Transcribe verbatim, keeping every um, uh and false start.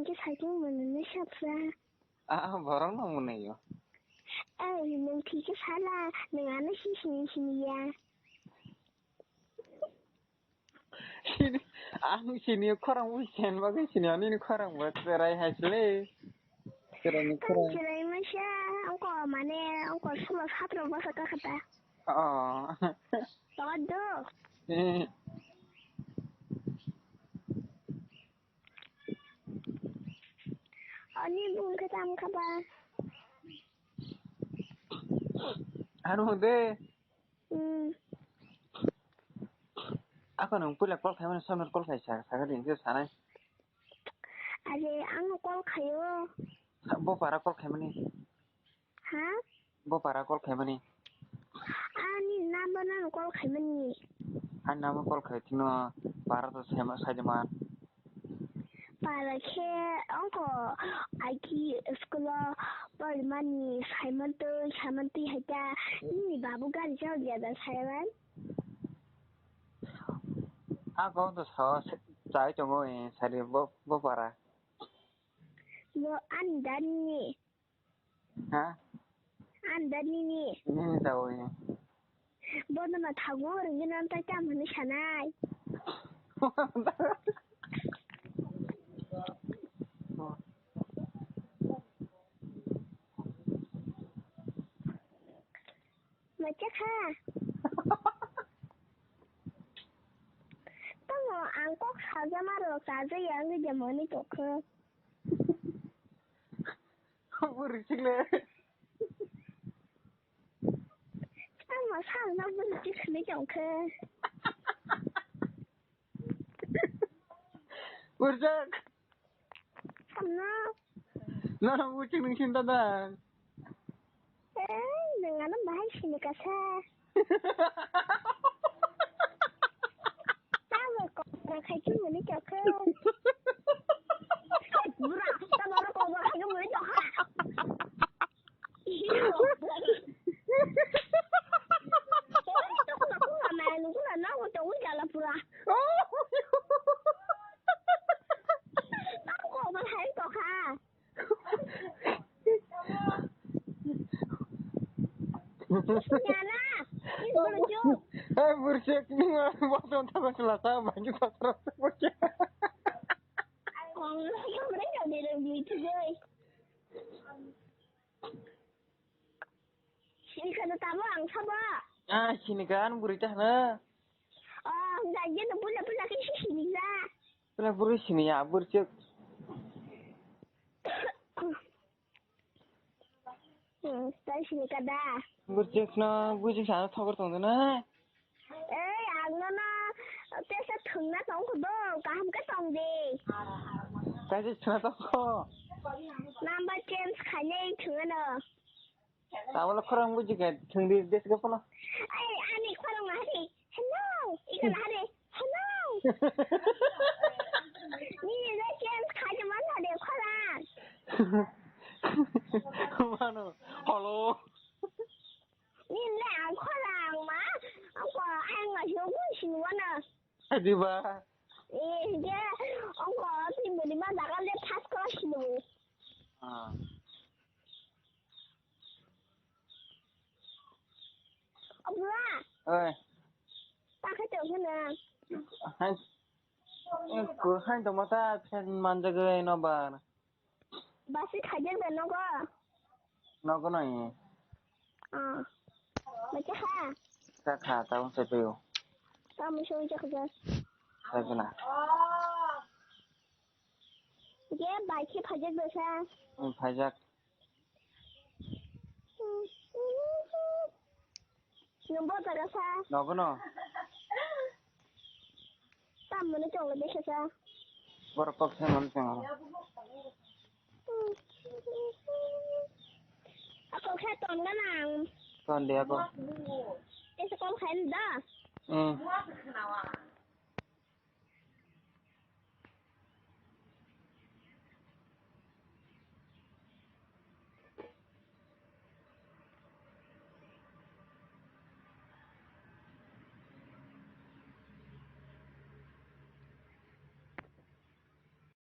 khe sakhe mwnwi sapsa. Ah, borok no mwnwi o. Ei, nwng thik khe sala, nwng ano si sini sini ya. Sini, ang sini khorang bo sen bagwi sini ani khorang bo cherai haisle. Cherai ni khorang. Cherai masa, angko mane, angko sulo satro basa ka kata. Oh. Todo. Eh. Ani bung kata ang kaba. Anu de. Hmm. Ako nung puila call khaimani, samno call khai sa, sakha din je sanai. Are, ang call khayo. Bo para call khaimani. Ha? Bo para call khaimani. Ani number no call khaimani. Ani number call khai tino para to sema saidima. Para khe ongko aiki school o porimani Saimantwi, Saimantwi hai ta nini babu gari chalaijak da Saiman? A kok to sao chai tongo e sari bo, bo para. Bo ani da nini. Ha? Ang da nini. Nini tao ni. Bono no thago ringi nan ta tam hwnwi sanai. Macha kha. Tamo ang kok sajama rok sajaya wngwi de mani tokho. Bwrwi chikle. Tamo salno bwrwi chikle tongkhe. Bwrjak. Tamo. Nono bwrwi chikle sinta da. Eh, nwng ano bahai sini kasa. Tamo kokra khai chumani chakha. Bura, tamo kokra khai chumani chakha. Kokra khai kokha. Yana, ini burjuk. Eh, burjuk ni mah, botol tak selasa, baju tak terus burjuk. Kong, yang mereka dia lebih itu, guys. Sini kata tamu ang sama. Ah, sini kan burita na. Oh, enggak aja tuh punya punya kisi sini ya. Pula buru sini ya, burjuk. Hmm, tai sini kada. Burjuk no, burjuk sana thogor tong na. Ei, ang no no, tesa thungna tong ko do, kaham ka tong de. Kaisa thungna tong ko. Number change khainai thungna no. Tabole khorang buji khe thwngdi desh gopolo. Ai, ani khorang hari. Hello. Ika hari. Hello. Ni le ken khaja man hari khorang. Mano. Hello. Ni le ang khorang ma. Ang ko ang ma yogo sin wana. Adiba. Eh, je, ongko, tini bini ma dagal de first class ni. Ah. Abla. Oi. Pakai tu mana? Hai. Eh, ko hai to mata fan manjagai no bar. Basi khaijak da nogo? Nogo no e. Ah. Bacha kha? Kha kha, tabuk sai paio. Tabuk sai jak jak. Sai gana. Je bai khe phaijak da sa? Hmm, phaijak. Nwng bo jaga sa? Nogo no. Tam mani chong le besa sa? Borok kok sa mani chong. Ako khe ton ga nang. Ton de ako. Ese kom khain da? Hmm.